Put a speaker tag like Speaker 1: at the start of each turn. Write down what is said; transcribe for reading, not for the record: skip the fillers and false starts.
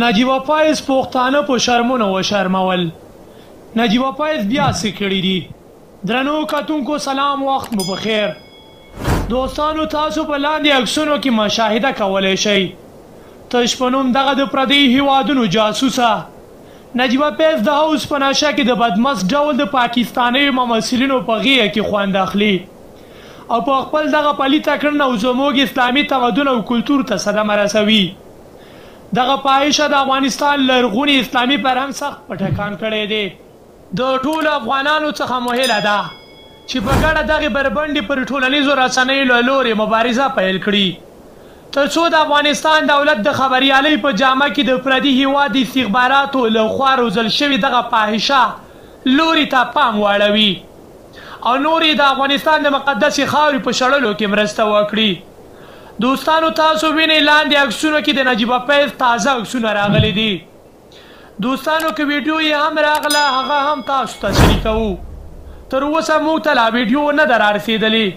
Speaker 1: نجیبه فایز پښتانه په شرمونو وشرمول. نجیبه فایز بیا څه کړي دي؟ درنو کتونکو سلام وخت مو په خیر. دوستانو تاسو په لاندې عکسونو کې مشاهده کولی شئ تش په نوم دغه د پردیو هیوادونو جاسوسه نجیبه فیض د هوس په نشه کې د بدمست ډول د پاکستانیو ممثلینو په غیږه کې خوند اخلي او په خپل دغه پلیته کړنه او زموږ اسلامي تمدن او کلتور ته صدمه رسوي. دغه فاحشه د افغانستان لرغوني اسلامي فرهنګ سخت په ټکان کړی دی. د ټولو افغانانو څخه مو هیله ده چې په ګډه دغې بربنډې پر ټولنیزو رسنیو له لورې مبارزه پیل کړي تر څو د افغانستان دولت د خبریالۍ په جامه کې د پردي هیواد د استخباراتو له خوا روزل شوې دغه فاحشه لوري ته پام واړوي او نور یې د افغانستان د مقدسې خاورې په شړلو کې مرسته وکړي. دوستانو تاسو وینئ لاندې عکسونو کې د نجیبه فیض تازه عکسونه راغلي دي. دوستانو که ویډیو یې هم راغله هغه هم تاسو ته شریکوو. تر اوسه موږ ته لا ویډیو نه ده رارسیدلې.